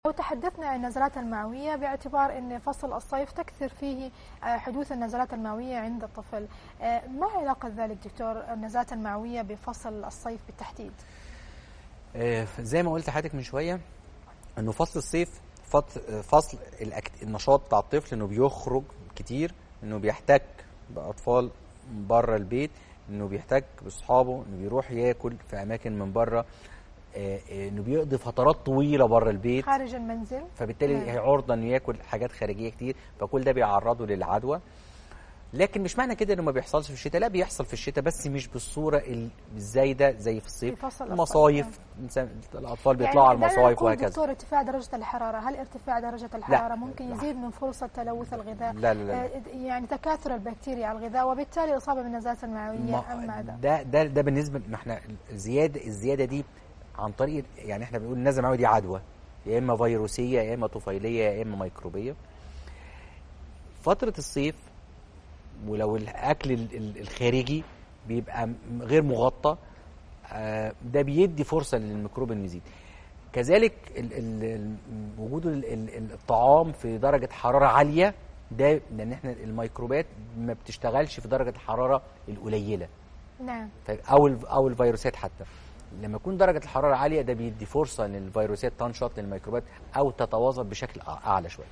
وتحدثنا عن النزلات المعوية باعتبار أن فصل الصيف تكثر فيه حدوث النزلات المعوية عند الطفل، ما علاقة ذلك دكتور النزلات المعوية بفصل الصيف بالتحديد؟ زي ما قلت لحضرتك من شوية أنه فصل الصيف فصل النشاط بتاع الطفل، أنه بيخرج كتير، أنه بيحتك بأطفال بره البيت، أنه بيحتك بأصحابه، أنه بيروح ياكل في أماكن من بره، انه بيقضي فترات طويلة بره البيت خارج المنزل، فبالتالي هي عرضه انه ياكل حاجات خارجية كتير، فكل ده بيعرضه للعدوى. لكن مش معنى كده انه ما بيحصلش في الشتاء، لا بيحصل في الشتاء بس مش بالصورة الزايدة زي في الصيف. المصايف، الاطفال بيطلعوا على المصايف وهكذا. دكتور ارتفاع درجه الحرارة، هل ارتفاع درجه الحرارة ممكن يزيد من فرصة تلوث الغذاء؟ لا لا لا. يعني تكاثر البكتيريا على الغذاء وبالتالي الاصابة بالنزلات المعويه ام ماذا؟ ده بالنسبة، ما احنا الزيادة دي عن طريق، يعني احنا بنقول النزله المعويه دي عدوى يا اما فيروسيه يا اما طفيليه يا اما ميكروبيه. فترة الصيف ولو الاكل الخارجي بيبقى غير مغطى، ده بيدي فرصة للميكروب انه يزيد. كذلك وجود الطعام في درجه حرارة عالية، ده لان احنا الميكروبات ما بتشتغلش في درجه الحرارة القليلة. نعم. او الفيروسات حتى لما يكون درجة الحرارة عالية ده بيدي فرصة للفيروسات تنشط للميكروبات أو تتواظب بشكل أعلى شوية.